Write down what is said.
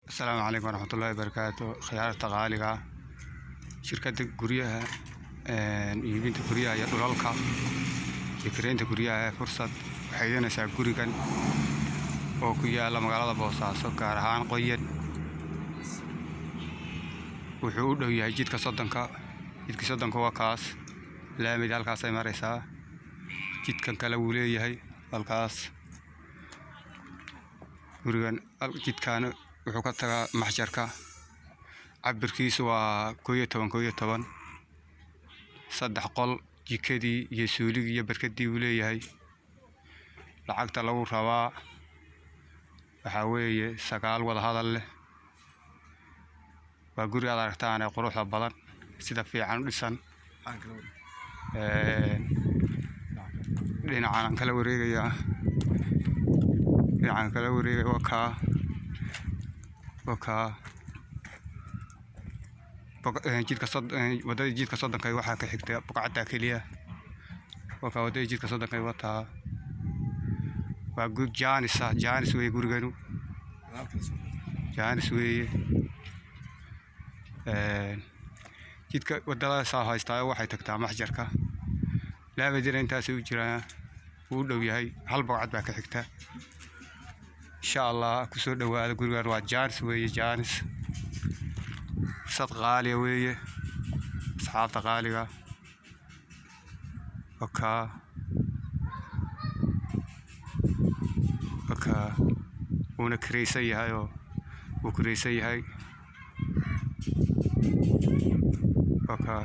Asalaamu calaykum waraxmatullaahi wabarakaatu. Khiyaarta qaaliga ah, shirkadda guryaha, iibinta guryaha iyo dhulalka iyo kireynta guryaha ee Fursad waxay iibinaysaa gurigan oo ku yaala magaalada Boosaaso, gaar ahaan Qoyan. Wuxuu u dhow yahay jidka 30-ka. Jidka 30-ka waa kaas, laamida halkaasay maraysaa. Jidkan kale wuu leeyahay halkaas. Gurigan jidkan wuxuu ka tagaa maxjarka. Cabirkiisu waa 11 11, 3 qol, jikadii iyo suuligii iyo barkadii uu leeyahay. Lacagta lagu rabaa waxaa weeye 9 wada hadal leh. Waa guri aad aragtaan ee quruxda badan, sida fiican u dhisan. Dhinacan aan kala wareegayaa, dhinacan kala wareegaya. Waa kaa, waa kaa jidka, wadada jidka 30-ka waxaa ka xigta buqcadda keliya. Waa kaa wadada jidka 30-ka wataa. Waa guri jaanis ah, jaanis weeye. Guriganu jaanis weeye. Jidka wadadaasaa haystaa, waxay tagtaa maxjarka. Laamadina intaasay u jiraan, wuu u dhow yahay, hal bogcad baa ka xigta. Insha Allah kusoo dhowaada gurigan. Waa jaanis weeye, jaanis, fursad qaaliya weeye, asxaabta qaaliga. Wakaa, wakaa. Wuuna kiraysan yahay oo wuu kiraysan yahay. Wakaa.